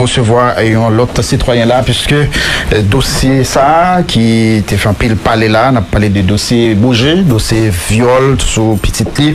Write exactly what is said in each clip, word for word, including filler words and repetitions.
resevwa yon lòt sitwayen la, piske, eh, dosye sa a ki te fè anpil pale la, n ap pale de dosye Boje, dosye vyòl sou pitit li,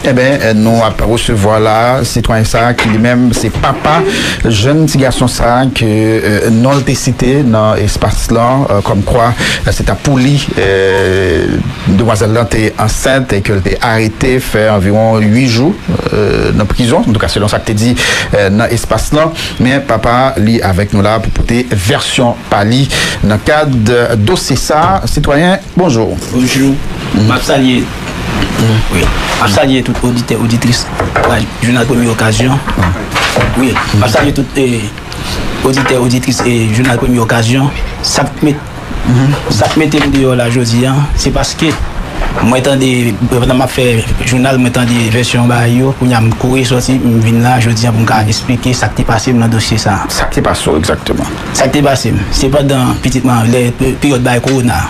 enben, eh, nou ap resevwa la sitwayen sa a ki li menm se papa jèn ti gason sa a ke, eh, non l te site nan espas lan, eh, kòmkwa, eh, se ta pou li, eh, demwazèl lan te ansent e ke l te arete fè anviwon uit jou, eh, nan prizon, antouka selon sa k te di, eh, nan espas lan. Men papa li avèk nou la pou pote vèsyon pa li nan kad dosye sa. Sitwayen, bonjou. Bonjou. M ap salye, wi, m ap salye tout oditè, oditris Jounal Premye Okazyon. Wi, m ap salye tout, eh, oditè, oditris, eh, Jounal Premye Okazyon. Sa k met, sa k mete m deyò la jodi a, se paske mwen tande, pandan m ap fè jounal, mwen tande vèsyon bagay yo, kounye a m kouri sòti, m vin la jodi a pou m ka esplike sa k te pase m nan dosye sa a. Sa k te pase w egzakteman? Sa k te pase m, se pandan pitit mwen, lè pe-, peryòd bagay kowona,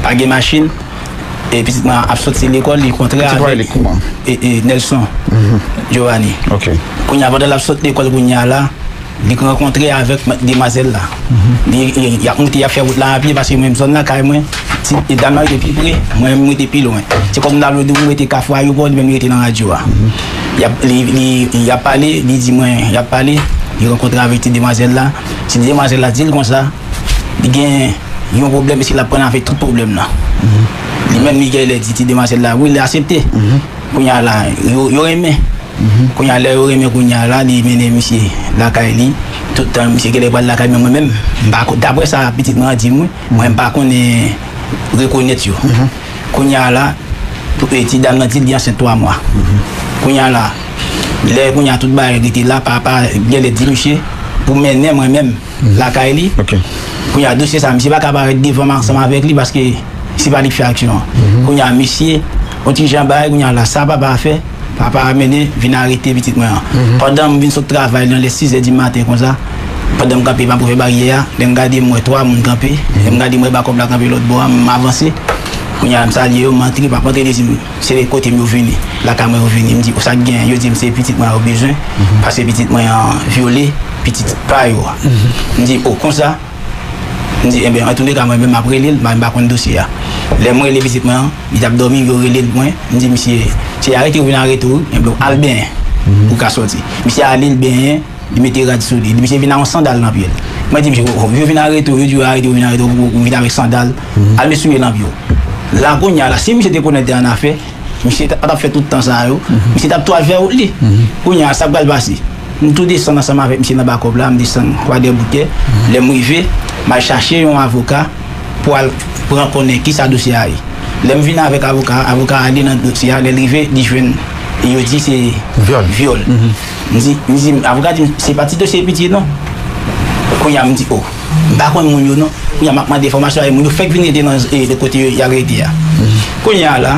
pa gen machin, e pitit mwen ap soti lekòl, li kontre avèk e, e, Nelson Giovanni. Kounye a, pandan l ap sot lekòl kounye a la, li rankontre avèk ma-, demwazèl la. Li, li, y ap moute, y ap fè wout la a pye, paske mwen menm zòn lakay mwen, ti, e, dam nan rete pi pre, mwen menm m rete pi lwen. Se kòm m ta vle di w, m rete Kafou Ayewopò, li menm li rete nan radyo a. Y ap, li, li, y ap pale, li di mwen, y ap pale, li rankontre avèk ti demwazèl la. Ti demwazèl la di l konsa, li gen yon pwoblèm, e se l ap pran avèk tout pwoblèm nan. Li menm li genlè di ti demwazèl la, wi, li aksepte. Kounye a la, yo, yo renmen. Kounye a, lè yo renmen kounye a la, li mennen misye lakay li. Tout tan, misye genlè pral lakay, men mwen menm, m pa ko-, daprè sa pitit mwen an di m, wi, mwen m pa konnen rekonèt yo. Kounye a la, pou, e, ti dam nan di l li ansent twa mwa. Kounye a la, lè kounye a tout bagay rete la, papa genlè di misye pou mennen mwen menm lakay li. Kounye a, dosye sa, misye pa ka parèt devan m ansanm avèk li paske se pa li k fè aksyon an. Kounye a, misye, yon ti jan bagay, kounye a la, sa papa a fè, papa a mennen vin arete pitit mwen an. Pandan m vin sot travay nan lè sizè di maten konsa, pandan m kanpe, m ap ouvè baryè a, lè m gade, m wè twa moun kanpe. Lè m gade, m wè bakòp la kanpe lòt bò a, m avanse. Kounye a, m salye yo, m antre, m ap antre, li di m, se kote m yo vini, lakay mwen yo vini. M di, sa k gen? Yo di m se pitit mwen yo bezwen, paske pitit mwen an vyole pitit pa yo a. M di, o, konsa? M di, enben, antouleka, mwen menm m ap rele l, m pa konn dosye a. Lè m rele pitit mwen an, li t ap dòmi, yo rele l mwen, m di, misye, se arete ou vin arete w, wi, enben, al benyen, ou ka sòti. Misye ale, l benyen, li mete rad sou li. Misye vin ak yon sandal nan pye l. Mwen di misye, o, o, yo vin arete w, yo di yo arete w, vin arete w, ou vin avèk sandal. Al met souye nan pye w. La kounye a la, si misye te konnen te annafè, misye ta, pa t ap fè tout tan sa yo. Misye t ap tou al fè wout li. Kounye a, sa k pral pase? M tou desann ansanm avèk misye nan bakòp la, m desann Kwadèboukè. Lè m rive, m al chache yon avoka pou al pran konnen kisa dosye a ye. Lè m vin avèk avoka a, avoka a ale nan dosye a, lè l rive, li jwenn, yo di se vyòl. M di, m di, avoka di m, se pa ti dosye piti non. Kounye a, m di, o, m pa konn moun yo non. Kounye a, m ap mande enfòmasyon a moun yo fèk vin rete nan, e, de kote yo, y ap rete a. Kounye a la,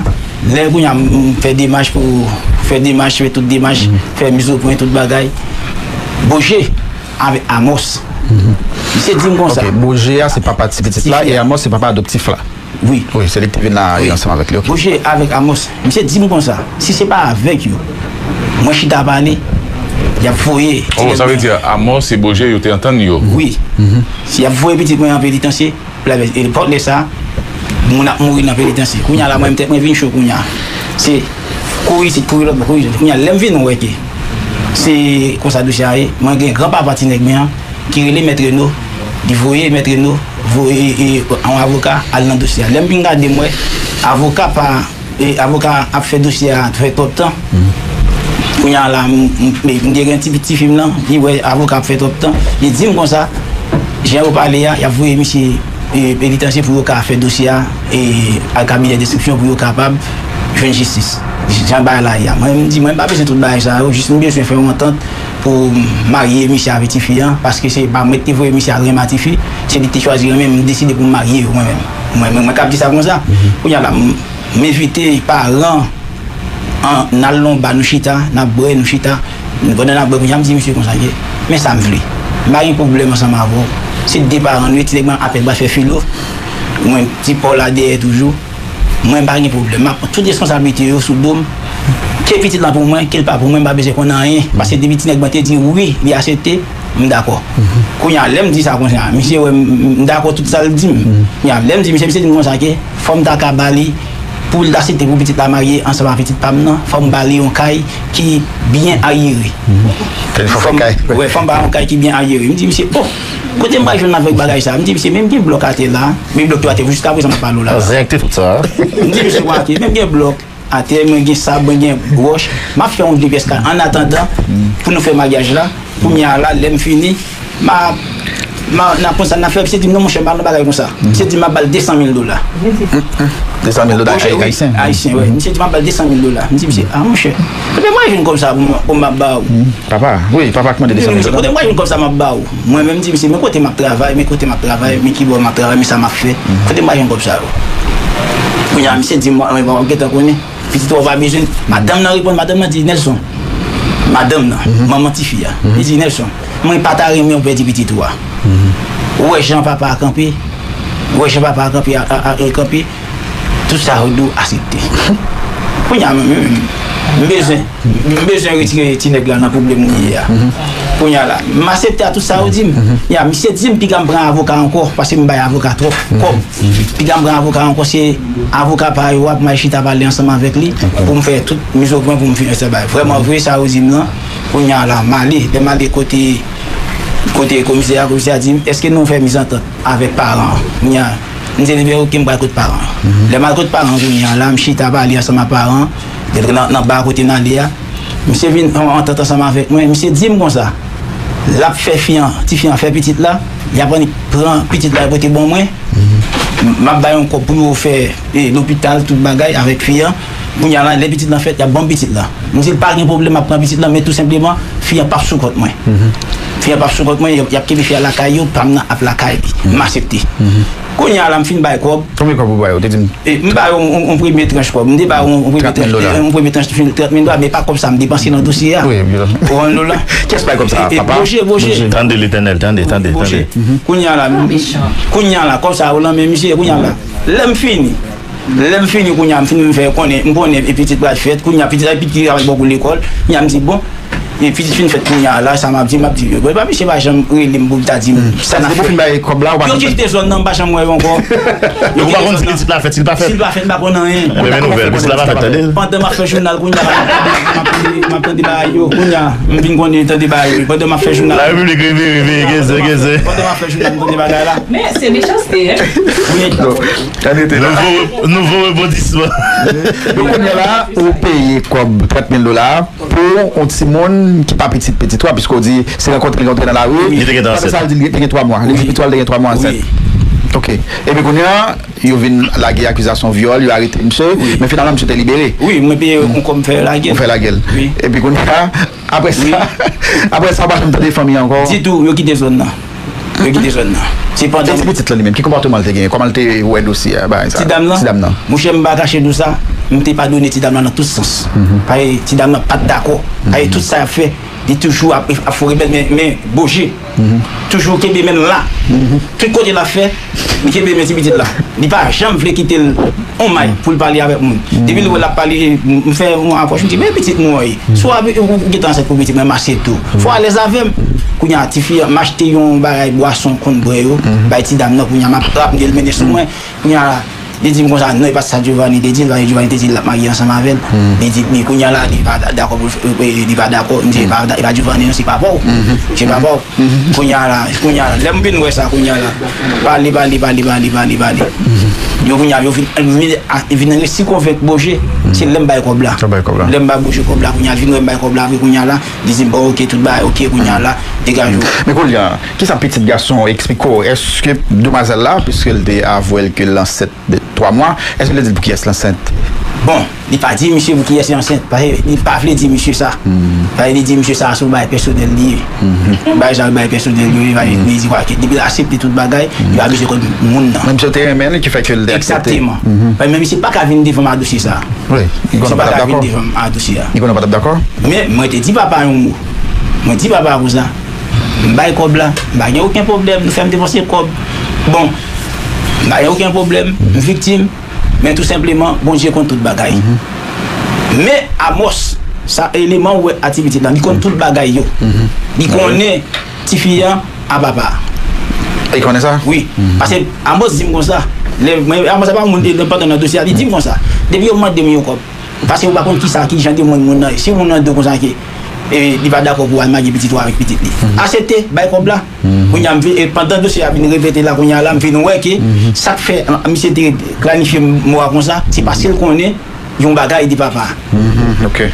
lè kounye a, m, m fè demach pou, fè demach, fè tout demach, fè mizopwen, tout bagay. Boje avèk Amos. Misye di m konsa. Ok, Boje a se papa ti pitit la, e Amos se papa adoptif la. Wi. Wi, se li ki te vin la ansanm avèk li, ok. Boje avèk Amos, misye di m konsa, si se pa avèk yo, mwen chita pale, y ap voye. Oh, sa vle di Amos e Boje yo te antann yo? Wi. Si y ap voye pitit mwen an penitansye, pou la, e pòt lè sa, moun ap mouri nan penitansye. Kounye a la, mwen, tèt mwen vin cho kounye a. Se kouri isit, kouri lòt bò, kouri isit. Kounye a, lè m vin wè ke se konsa dosye a ye, mwen gen granpapa ti nèg mwen an, ki rele Mèt Reno, li voye Mèt Reno, voye, e, yon avoka al nan dosye a. Lè m vin gade, m wè avoka pa, e, avoka ap fè dosye a fè twòp tan. Kounye a la, m, m, m te gen ti, ti fi m nan, li wè avoka ap fè twòp tan. Li di m konsa, jan yo pale a, y ap voye misye, e, penitansye pou yo ka fè dosye a, e, al kabinè enstriksyon pou yo kapab jwenn jistis. Jan bagay la ye a. Mwen, m di, mwen, m pa bezwen tout bagay sa yo, jis m bezwen fè yon antant pou m marye misye avèk tifi an, paske se pa mwen ki te voye misye al renmen ak tifi, se li ki te chwazi renmen, m deside pou m marye yo mwen menm. Mwen, mwen, mwen k ap di sa konsa. Kounye a la, m, m envite paran an, n al nan yon ba, nou chita, n ap bwè, nou chita. Pandan n ap bwè, kounye a, m di misye konsa, ye, men sa m vle. M pa gen pwoblèm ansanm avè w. Se de paran nou ye, ti nèg mwen apèn pral fè filo. Mwen, ti pa w la dèyè toujou. Mwen, m pa gen pwoblèm. M ap pran tout responsablite yo sou do m. Ke pitit lan pou mwen, ke l pa pou mwen, m pa bezwen konn anyen. Paske depi ti nèg mwen te di wi, li aksepte, M dakò. Kounye a, lè m di sa konsa, misye wè m, m dakò tout sa l di m. Kounye a, lè m di misye, misye di m konsa ke fò m ta ka ba li, pou l ta aksepte pou pitit la marye ansanm ak pitit pa m nan, fò m ba li yon kay ki byen ayere. Fò m, wè, fò m ba yon kay ki byen ayere. M di misye, oh, kote m pral jwenn avèk bagay sa? M di misye, men m gen blòk atè la, men blòk yo atè jiskaprezan m ap pale w la. M di misye, wake, men m gen blòk atè, mwen gen sab, mwen gen wòch. M ap fè yon de pyès kay annatandan pou nou fè maryaj la. Kounye a la, lè m fini, m a, m a, n ap konn sa n ap fè. Misye di m, non, monchè, m pa nan bagay konsa. Misye di m, m ap ba l de san mil dola. De san mil dola ayisyen? Ayisyen, wi. Misye di m, m ap ba l de san mil dola. M di misye, a, monchè, kote m pral jwenn kòb sa pou m, pou m ap ba ou? Papa, wi, papa ki mande de san mil dola. Kote m pral jwenn kòb sa m ap ba ou? Mwen menm, m di misye, men kote m ap travay, men kote m ap travay, men kibò m ap travay, men sa m ap fè. Kote m pral jwenn kòb sa yo? Kounye a, misye di m, mwen, mwen, mwen gentan konnen. Pitit ou pa bezwen. Madanm nan reponn, madanm nan di, Nelson. Madanm nan, manman tifi a. Li di, Nelson, mwen pa ta renmen w pèdi pitit ou a. Ou wè jan papa a kanpe? Ou wè jan papa a kanpe, a, a, a, e kanpe? Tout sa yo di w aksepte. Kounye a, mwen, mwen, mwen bezwen, mwen bezwen retire ti nèg la nan pwoblèm li ye a. Kounye a la, m aksepte a tout sa yo di m. Ya, misye di m piga m pran avoka ankò, paske m bay avoka twòp kòb. Piga m pran avoka ankò, se avoka pa yo a pou m al chita pale ansanm avèk li, pou m fè tout mizopwen pou m fin fè bagay. Vrèman vre, sa yo di m nan, kounye a la, m ale, lè m ale kote, kote komisè a, komisè a di m, èske nou fè mizantant avèk paran an? Kounye a, m di, ebyen, oke, m pral kot paran an. Lè m al kot paran an, kounye a la, m chita pale ansanm ak paran an, nan, nan ba kote n ale a. Misye vin an antant ansanm avèk mwen. Misye di m konsa, l ap fè fi an, tifi an fè pitit la, y ap annik pran pitit la pote ban mwen. M ap bay yon kòb pou yo fè, e, lopital, tout bagay avèk fi an. Kounye a la, lè pitit lan fèt, y ap ban m pitit lan. M di l pa gen pwoblèm, m ap pran pitit lan, men tou senpleman, fi an p ap sou kont mwen. Fi an p ap sou kont mwen, y ap, y ap kenbe fi a lakay yo, pa m nan ap lakay li. M aksepte. Kounye a la, m fin bay kòb. Konbyen kòb ou ba yo? Te di m. E, m ba yo yon, yon, yon premye tranch kòb. M te ba yo yon, yon premye tranch, yon premye tranch trant mil dola, men pa kòb sa m depanse nan dosye a. Wi, wi. Ou konprann la? Kiyès bay kòb sa, papa? Boje, Boje. Tande Letènèl, tande, tande, tande. Kounye a la, kounye a la, kòb sa yo nan men misye, kounye a la. Lè m fini, lè m fini, kounye a, m fin fè konnen, m konnen, e pitit pral fèt, kounye a, pitit, pitit pral bò pou lekòl, kounye a, m di, bon, e pitit fin fèt kounye a la, sa m ap di, m ap di, bon, epa misye pa janm rele m pou l ta di m sa n ap fè. Depi w fin bay kòb la, ou pa janm. Yo kite zòn nan, m pa janm wè yo ankò. Donk ou pa konn si pitit la fèt, si l pa fèt. Si l pa fèt, m pa konn anyen. Men, men nouvèl, pitit la pa fèt, tande. Pandan m ap fè jounal, kounye a, m ap tande, m ap tande bagay yo, kounye a, m vin konnen tande bagay yo. Pandan m ap fè jounal. La République réveillée, réveillée, geze, geze. Pandan m ap fè jounal, m tande bagay la. Men se mechanste, hein? Wi. Nouvo, nouvo rebondisman. Donk, kounye a la, ou peye kòb trant mil dola pou yon timoun ki pa pitit pitit ou a, piske w di se rankontre l rantre nan lari. Li te gentan ansent. Sa l di, li te gen twa mwa. Li di pitit ou a, li te gen twa mwa ansent. Ok. Epi kounye a, yo vin lage akizasyon vyòl, yo arete misye, men finalman misye te libere. Wi, mwen peye yon kòb, m fè lage l. Ou fè lage l. Wi. Epi kounye a, apre sa, apre sa, ou pa janm tande fanmi an ankò? Ditou, yo kite zòn nan. Yo kite zòn nan. Sepandan. E ti pitit lan li menm, ki konpòteman l te genyen? Kòman l te wè dosye a, bagay sa? Ti dam nan? Ti dam nan. Monchè, m pa kache nou sa, m te padone ti dam nan nan tout sans. Paske ti dam nan pa t dakò. Paske tout sa y ap fè, li toujou ap, ap fè rebèl, men, men Boje toujou kenbe men l la. Tout kote l ap fè, li kenbe men ti pitit la. Li pa janm vle kite l on may pou l pale avèk moun. Depi l wè l ap pale, m, m fè yon apwòch, m di, men pitit mwen, wi. Si w ap, ou, ou gentan ansent pou pitit mwen, m aksepte w. Fò w alèz avè m. Kounye a, tifi an, m achte yon bagay bwason konn bwè yo, bay ti dam nan, kounye a, m ap rap, m di l mennen sou mwen. Kounye a, li di m konsa, non, e pa sa Giovanni te di l, paske Giovanni te di l ap marye ansanm avè l. Li di, men kounye a la, li pa dakò pou, li pa dakò, m di, e pa, e pa Giovanni, non, se papa w. Se papa w. Kounye a la, kounye a la, lè m vin wè sa, kounye a la, pale, pale, pale, pale, pale, pale. Yo kounye a, yo vin, vin, a, vin resi konvenk Boje, se lè m bay kòb la. Ou bay kòb la. Lè m bay Boje kòb la, kounye a, vin wè m bay kòb la, vre kounye a la, li di m, bon, ok, tout bagay, ok, kounye a la, degaje w. Men kounye a, kisa pitit gason eksplike w? Èske demwazèl la, piske l te avwe l ke l ansent de twa mwa, èske l te di l pou kiyès l ansent? Bon, li pa di misye pou kiyès li ansent, paske li pa vle di misye sa. Paske li di misye sa, se yon bagay pèsonèl li ye. Bagay sa, bagay pèsonèl yo ye, li di, wè, depi l aksepte tout bagay, li pa bezwen konn moun nan. Men misye te renmen l, ki fè ke l te aksepte. Egzakteman. Paske men misye pa ka vin devan m a dosye sa. Wi, li konnen w pa t ap dakò. Misye pa ka vin devan m a dosye a. Li konnen w pa t ap dakò. Men, mwen te di papa yon mo. Mwen di papa konsa, m bay kòb la, m pa gen okenn pwoblèm, nou fè m depanse kòb. Bon, m pa gen okenn pwoblèm, m viktim, men tou senpleman, Bondye konn tout bagay. Men Amòs, sa eleman ou wè a ti pitit lan, li konn tout bagay yo. Li konnen tifi a a papa a. Li konnen sa? Wi. Paske Amos di m konsa, lè, mwen, Amos se pa moun, e, pandan nan dosye a, li di m konsa, depi yo mande m yon kòb, paske yo pa konn kisa, ki jan de moun moun nan ye. Si moun nan di w konsa ke, e, li pa dakò pou w al marye pitit ou avèk pitit li, aksepte, bay kòb la. Kounye a, m vin, e, pandan dosye a vin repete la, kounye a la, m vin wè ke sa k fè, an, misye te planifye mò a konsa, se paske l konnen yon bagay de papa. Mhm, ok.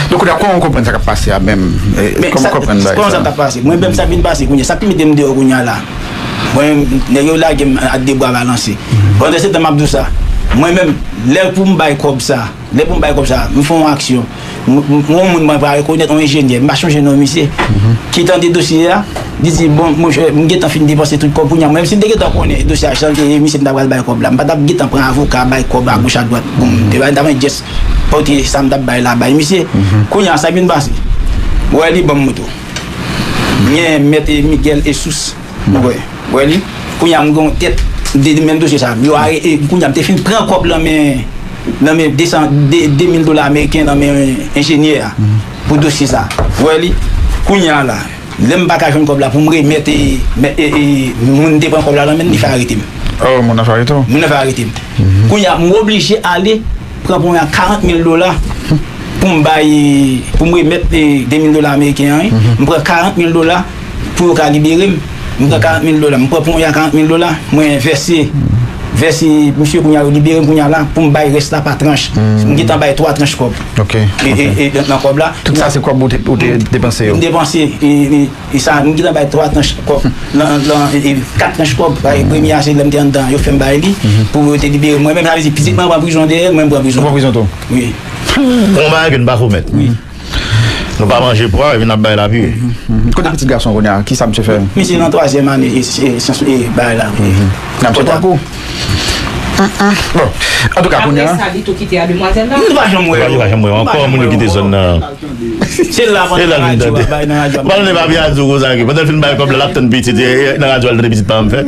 Donk, kounye a, kòman w konprann sa k ap pase a menm? E, kòman w konprann bagay sa? Kòman sa t ap pase? Mwen menm, sa k vin pase kounye a, sa k mete m deyò kounye a la. Mwen, nèg yo lage m ak de bra balanse. Pandan se tan, m ap di w sa. Mwen menm, lè pou m bay kòb sa, lè pou m bay kòb sa, m fè yon aksyon. M, m, yon moun mwen pa rekonèt, yon enjenyè, m pa chonje non misye, ki tande dosye a, li di, bon, monchè, m gentan fin depanse tout kòb kounye a. Mwen, si m te gentan konnen dosye a, jan l te ye, misye, m ta pral bay kòb la. M pa t ap gentan pran avoka, bay kòb agoch adwat. Bon, m te bay, m ta pran jès, pote sa m t ap bay la, bay misye. Kounye a, sa k vin pase? Wè li ban m moto. M gen mèt, e, Miguel Jesus. Mwen wè, wè li. Kounye a, m gen yon tèt de, de menm dosye sa. Yo are, e, kounye a, m te fin pran kòb nan men, nan men de san, de, de mil dola ameriken nan men enjenyè a pou dosye sa. Wè li. Kounye a la, lè m pa ka jwenn kòb la pou m remèt, e, mè, e, e, moun m te pran kòb la nan men l, li fè arete m. Oh, moun nan fè arete w? Moun nan fè arete m. Kounye a, m oblije ale pran pou mwen karant mil dola pou m bay, pou m remèt, e, de mil dola ameriken an, wi. M pran karant mil dola pou yo ka libere m. M pran karant mil dola. M pran pou mwen karant mil dola, mwen vèse, vèse misye kounye a, yo libere m kounye a la, pou m bay rès la pa tranch. M gentan bay twa tranch kòb. Ok, e, e, ok. E nan, nan kòb la. Tout sa se kòb ou te, ou te depanse yo? M depanse, e, e, E sa, m gentan bay twa tranch kòb. Nan, nan, e, e, kat tranch kòb. Bay premye a, se lè m te anndan, yo fè m bay li, pou yo te libere m. Mwen menm, sa vle di, pitit mwen pran prizon dèyè, mwen m pran prizon. Ou pran prizon tou? Wi. Yon bagay ke n pa komèt. Wi. Nou pa manje pwa, epi n ap bay lapye. Mhm. Kote pitit gason kounye a? Kisa misye fè? Misye nan twazyèm ane, e, e, syans, e, bagay la. Mhm. Nan misye tankou. Bon, antouka, kounye a. Apre sa, li tou kite a demwazèl la? Nou pa janm wè yo. Nou pa janm wè yo ankò, moun yo kite zòn nan. Se la pandan radyo a bay nan radyo a. Pandan l pa byen di w konsa ke pandan l fin bay kòb la, l ap tann pitit, e, e, nan radyo a l tande pitit pa m fèt.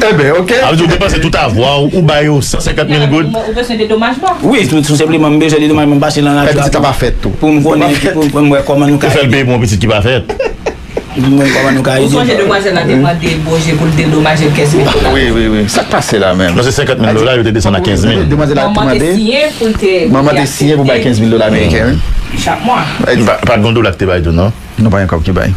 Eben, ok. A vle di w depanse tout avwa w, ou ba yo san senkant mil goud. Ou bezwen dedomajman? Wi, tou, tou senpleman, m bezwen dedomajman, m pase nan radyo a. Pitit la pa fèt tou. Pou m konnen, pou, pou m wè kòman nou ka. Ou fè l peye pou yon pitit ki pa fèt. Mwen, kòman nou ka ede? Ou sonje demwazèl la te mande Boje pou l dedomaje l kenz mil dola? Wi, wi, wi. Sa k pase la menm? Non, se senkant mil dola, yo te desann a kenz mil. Demwazèl la te mande. Manman te siyen pou l te. Manman te siyen pou bay kenz mil dola ameriken, wi. Chak mwa. Pa, pa t gon dola ki te bay tou, non? Non, pa gen kòb ki bay.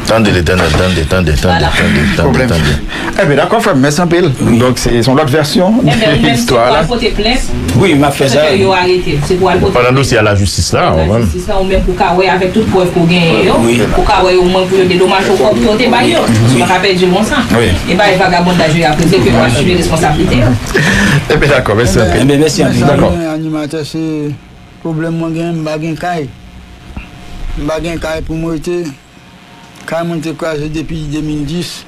Tande, Letènèl, tande, tande, tande, tande, tande, tande. Enben, dakò, frè m, mèsi anpil. Donk, se, se yon lòt vèsyon de istwa la. Enben, ou menm, se pou al pote plent. Wi, m ap fè sa. Yo arete l. Se pou al pote plent. Pandan dosye a lajistis la, ou menm. Jistis la, ou menm pou ka wè avèk tout prèv ke w genyen yo, pou ka wè omwen pou yo dedomaje w kòb ke w te bay yo. Ou pa ka pèdi l konsa. E bay vagabondaj yo y ap regle ke yo asume responsablite yo. Enben, dakò, mèsi anpil. Enben, mèsi anpil. Dakò. Animatè, se pwoblèm mwen genyen, m pa gen kay. M pa gen kay pou m rete. Kay mwen te kraze depi de mil dis.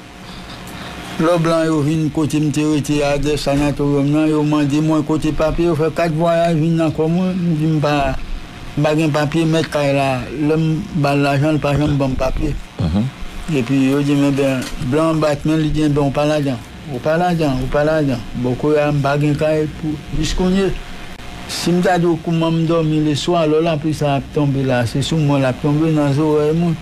Lò blan yo vin kote m te rete a, dèyè sanatoryòm nan, yo mande mwen kote papye, yo fè kat vwayaj vin nan kò mwen, m di m pa, m pa gen papye, mèt kay la, lè m ba l lajan, l pa janm ban m papye. Epi yo di m, enben, blan an bat men l, li di, enben, ou pa ladan, ou pa ladan, ou pa ladan. Bon, kounye a, m pa gen kay pou, jis kounye. Si m ta di w kouman m dòmi leswa, lò lapli sa ap tonbe la, se sou mwen l ap tonbe, nan zòrèy mwen.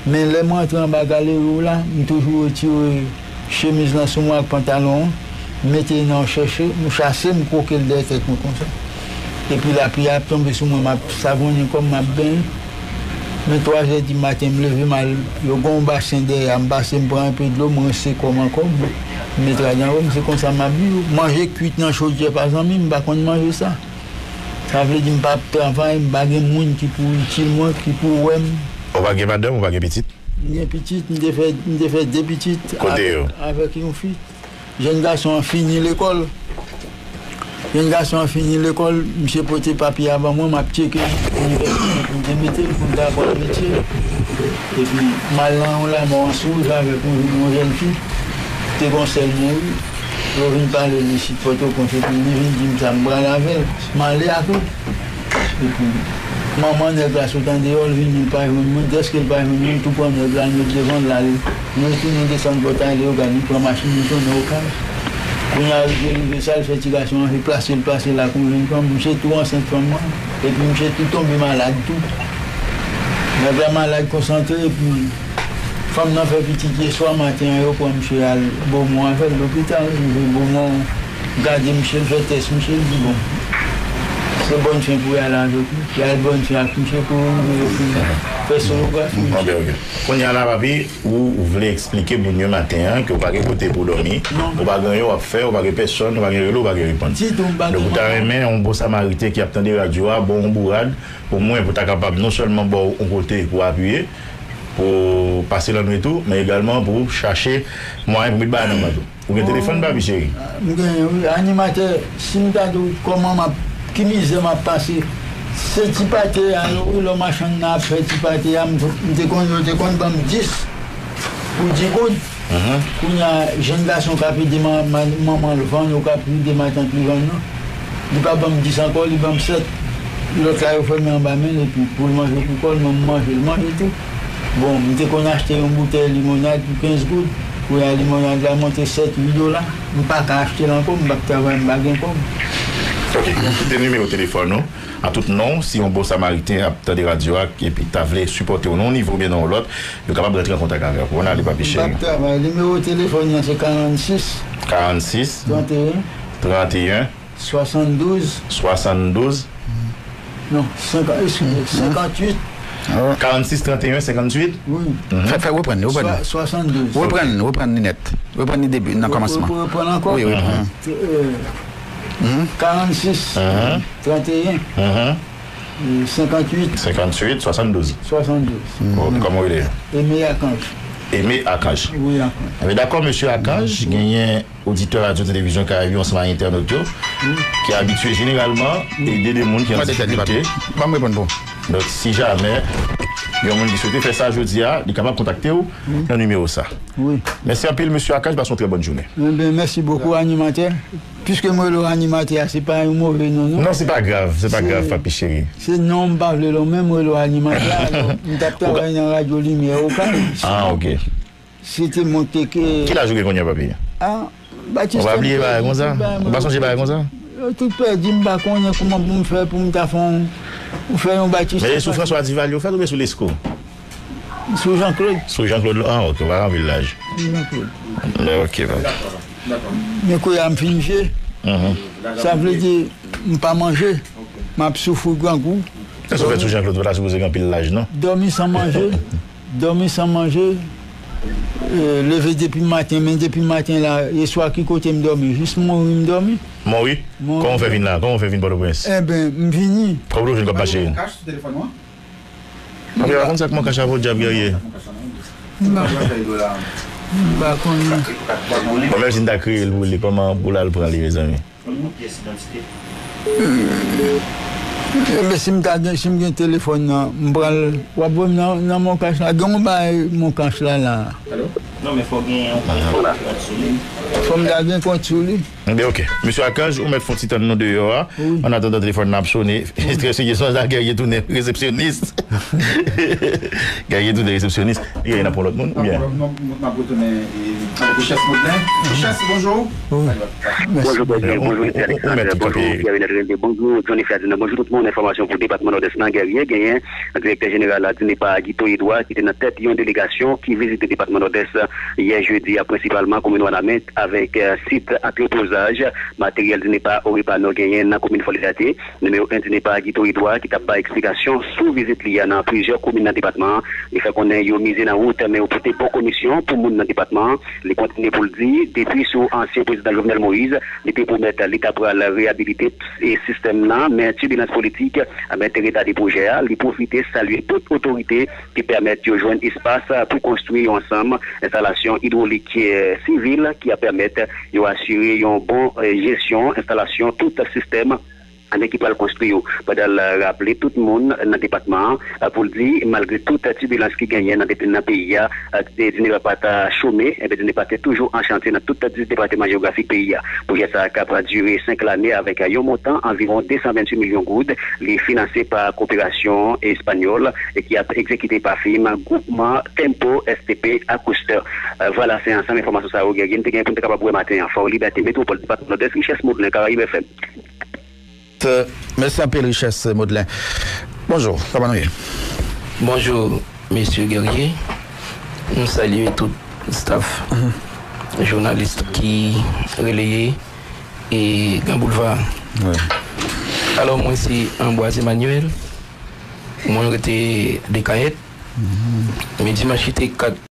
Men lè m rantre anba galeri w la, m toujou retire chemiz lan sou mwen ak pantalon an, m mete nan yon chèche, m chase, m kwoke l dèyè tèt mwen konsa. Epi lapli a ap tonbe sou mwen, m ap savonnen kò m, m ap benyen. Men twa zè di maten, m leve, m al, yo gen yon basen dèyè a, m pase, m pran enpe dlo, m rense kò m ankò, m, m mete ladan kò m, se konsa m ap viv. Manje kwit nan chodyè pa zanmi m, m pa konn manje sa. Sa vle di m p ap travay, m pa gen moun ki pou itil mwen, ki pou wè m. Ou pa gen madanm, ou pa gen pitit? M gen pitit, m te fè, m te fè de pitit. Kote yo? Avèk, avèk yon fi. Jèn gason an fini lekòl. Jèn gason an fini lekòl, misye pote papye a ban mwen, m ap tcheke inivèsite pou m te mete l pou l ta aprann metye. Epi m al nan yon lamò an Swouj avèk yon, yon jèn fi. Te gon sè l mouri. Yo vin pale l isit Pòtoprens, epi li vin di m sa, m pral avè l. M ale ak li. Epi, manman nèg la sot andeyò, l vini, l pa jwenn mwen. Dèske l pa jwenn mwen, l tou pran nèg la, l met devan l, l ale. Nou retounen desann Pòtaylè, yo gade, li pran machin, li tounen Okay. Kounye a, rive, rive sa, l fè ti gason an, li plase, l plase l ak yon jèn fanm. Misye tou ansent fanm nan. Epi, misye tou tonbe malad tou. Nèg la malad konsantre, epi fanm nan fè pitit yè swa maten an, yo pran misye al Bomon avè l lopital. Rive Bomon, gade misye, l fè tès misye, l di bon, se bòn fen pou y al avèk li. Y al bòn fen ak misye pou rive yo fin fè sonografi misye. Ok, ok. Kounye a la, papi, ou, ou vle eksplike moun yo maten an ke w pa gen kote pou w dòmi, ou pa gen anyen w ap fè, ou pa gen pèsonn, ou pa gen rele, ou pa gen reponn. Ditou, m pa gen moun. Donk, ou ta renmen yon bon samariten ki ap tande radyo a, bon, yon bourad, omwen pou ta kapab non sèlman ba w yon kote pou w apiye, pou w pase lannwit ou, men egalman pou w chache mwayen pou met bagay nan vant ou. Ou gen telefòn, papi cheri? M gen, wi, animatè, si m ta di w kòman m ap, ki mizè m ap pase, se ti pate a, yo, wi, lò machann nan ap fè ti pate a, m, m te konn, yo te konn ban m dis pou di goud. Kounye a, jenn gason k ap ede ma-, ma-, manman l vann, ou k ap ede matant li vann nan, li pa ban m dis ankò, li ban m sèt. Lòt la, yo fèmen anba men l, epi pou l manje pou kò l, mwen, m manje, l manje tou. Bon, m te konn achte yon boutèy limonad pou kenz goud. Kounye a, limonad la monte sèt, uit dola. M pa ka achte l ankò, m p ap travay, m pa gen kòb. Ok, nou kite nimewo telefòn ou. An tout non, si yon bon samariten ap tande radyo a, epi ta vle sipòte w nan yon nivo oubyen nan yon lòt, yo kapab rantre an kontak avè w. Bon, ale, papi cheri. M p ap travay. Nimewo telefòn nan se karannsis. Karannsis. Tranteyen. Tranteyen. Swasanndouz. Swasanndouz. Non, senkan, eskize, senkantuit. Karannsis, tranteyen, senkantuit. Wi. Fè, fè, reprann li, reprann li. Swa-, swasanndouz. Reprann, reprann li nèt. Reprann li depi, nan kòmansman. Reprann ankò? Wi, wi. Euh, karannsis, tranteyen, euh, senkantuit. Senkantuit, swasanndouz. Swasanndouz. Ok, kòman w rele? Aimé Archange. Aimé Archange. Wi, Archange. Enben, dakò, mesye Archange, genyen oditè Radyo Televizyon Karayib yo ansanm ak entènot yo, ki abitye jeneralman ede de moun ki an difikilte. Ban m reponn pou ou. Donk, si jamè yon moun ki swete fè sa jodi a, li kapab kontakte w nan nimewo sa. Wi. Mèsi anpil, mesye Archange, pase yon trè bòn jounen. Enben, mèsi bokou, animatè. Piske mwen rele w animatè a, se pa yon move non, non. Non, se pa grav, se pa grav, papi cheri. Se non, m pa vle l, men mwen rele w animatè a, alò, m t ap travay nan Radyo Limyè Okay. Ah, ok. Se te mwen te ke... Ki laj ou gen kounye a, papi? Ah, Batistè. Ou pa bliye bagay konsa? Ou pa sonje bagay konsa? Yo tout pèdi, m pa konnen kòman pou m fè pou m ta fè yon, pou fè yon Batistè. Men e sou François Duval yo fèt oubyen sou Lesko? Sou Jean Claude. Sou Jean Claude, ah, ok, ou pa gen anpil laj. Sou Jean Claude. Ok, papi. Men kounye a m fin vye. Sa vle di, m pa manje. M ap soufri grangou. Èske w fèt sou Jean Claude, ou pa ta sipoze gen anpil laj, non? Dòmi san manje. Dòmi san manje, eh, leve depi maten, men depi maten la, e swa ki kote m dòmi, jis Monwi m dòmi. Monwi? Monwi. Kòman w fè vin la? Kòman w fè vin Pòtoprens? Enben, m vini. Kòman w jwenn kòb mache? Ou gen kach sou telefòn ou an? Papi, pa konn sa k Moncash a podyab Guerrier. M pa, m pa konnen. Bon, menm si n ta kreye l pou li, kòman pou l al pran li, mezanmi? Yon pyès idantite. Enben, si m ta gen, si m gen telefòn nan, m pral, w ap voye m nan, nan Moncash la. Gen yon bagay Moncash la, la. Alo? Non, men fò gen yon kont sou li. Fò m ta gen kont sou li. Enben, ok. Mesye Archange, ou mèt fè yon ti tann nou deyò a. Wi. Annatandan telefòn nan ap sone, trè serye, sonje Guerrier tounen resepsyonis. Guerrier tounen resepsyonis. Guerrier, n ap pran lòt moun, oubyen? Non, non, n ap retounen, e, avèk Richesse Maudelin. Richesse, bonjou. Wi. Bonjou, Guerrier. Bonjou, Richesse. Bonjou, Guerrier. Bonjou, Johnny Ferdinand. Bonjou, tout moun. Enfòmasyon pou depatman Nòdès lan, Guerrier. Genyen direktè jeneral la, DINEPA, Guito Edouard, ki te nan tèt yon delegasyon ki vizite depatman Nòdès yè jedi a, prensipalman komin Wanament, avèk, eh, sit antrepozaj materyèl DINEPA Oripa Nò genyen nan komin Fòlibète. Nimewo en DINEPA Guito Edouard ki t ap bay eksplikasyon sou vizit li a nan plizyè komin nan depatman an. Li fè konnen yo mize nan wout, men yo pote bon komisyon pou moun nan depatman an. Li kontinye pou l di, depi sou ansyen prezidan Jovenel Moïse, li te pwomèt li ta pral reyabilite e sistèm nan, men tibilans politik, eh ben, te retade pwojè a. Li pwofite salye tout otorite ki pèmèt yo jwenn espas pou konstwi yon ansanm enstalasyon idwolik, eh, sivil ki ap pèmèt yo asire yon bon, eh, jesyon enstalasyon tout sistèm, eh ben, ki pral konstwi yo. Pandan l raple tout moun nan depatman an, eh, pou l di, malgre tout tibilans ki genyen nan, nan peyi a, eh, DINEPA pa t chome, enben, DINEPA te toujou an chantye nan tout dis depatman jewografik peyi a. Pwojè sa a k ap dire senk lane avèk yon montan anviwon de san venntuit milyon goud. Li finanse pa koperasyon espanyòl e ki ap egzekite pa fim gwoupman Tempo S T P Acouste. Eh, vwala, se ansanm enfòmasyon sa yo, Guerrier, n te gen pou n te kapab wè maten an. Fòlibète, Metwopòl, depatman Nòdès, Richesse Maudelin, Karayib F M. Mèsi anpil, Richesse Maudelin. Bonjou, kòman nou ye? Bonjou, mesye Guerrier. M salye tout staff jounalis ki releye e Gran Boulva. Alò, mwen se Ambroise Emmanuel. Mwen rete Dekayèt. Men dimanch ki te kat